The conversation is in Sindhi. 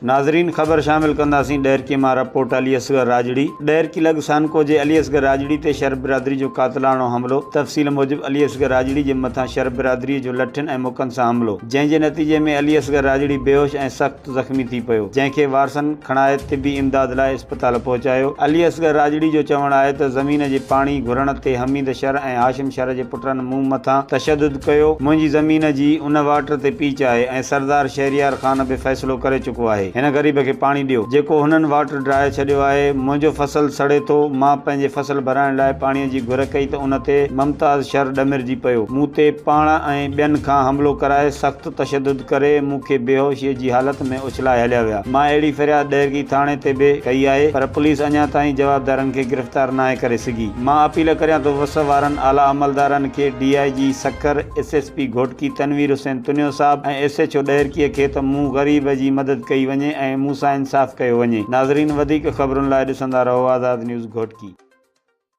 ناظرين خبر شامل ڪنداسين ڏهرڪي مان رپورٽ علي اصغر راڄڙي ڏهرڪي لڳ سانڪو جي علي اصغر راڄڙي تي شر برادري جو قاتلاڻو حملو تفصيل موجب علي اصغر راڄڙي جي مٿان شر برادري جو لٺين ۽ مڪن سان حملو جنهن جي نتيجي ۾ علي اصغر راڄڙي بيهوش ۽ سخت زخمي ٿي پيو جنهن کي وارثن کڻائي طبي امداد لاء اسپتال پهچايو علي اصغر راڄڙي جو چوڻ آهي ته زمين جي پاڻي گهرڻ تي حميد شر ۽ هاشم شر جي پٽن مون مٿان تشدد ڪيو منهنجي زمين جي ان واٽر تي پيچ آهي ۽ سردار شهريار خان به فيصلو ڪري چڪو آهي. هن غريب کي پاڻي ڏيو. جيڪو هنن واٽر ڊاهي ڇڏيو آهي. منهنجو فصل سڙي ٿو. مان پنهنجي فصل ڀرائڻ لاء پاڻي جي گهر ڪئي ته ان تي ممتاز شر ڏمرجي پيو. مون تي پاڻ ۽ ٻين کان حملو ڪرائي سخت تشدد ڪري مون کي بيهوشيء جي حالت ۾ اڇلائي هليا ويا. مان اهڙي فرياد ڏهرڪي ٿاڻي تي به ڪئي آهي پر پوليس اڃا تائين جوابدارن کي گرفتار ناهي ڪري سگهي. مان اپيل ڪريان ٿو وس وارن اعليٰ عملدارن کي D I G Sukkur, S S P Ghotki Tanveer Hussain Tunio صاحب ۽ ايس ايڇ او ڏهرڪي کي ته مون غريب جي مدد ڪئي وڃي ۽ مون سان انصاف ڪيو وڃي ناظرين وڌيڪ خبرن لاء ڏسندا رهو آزاد نيوز گهوٽڪي.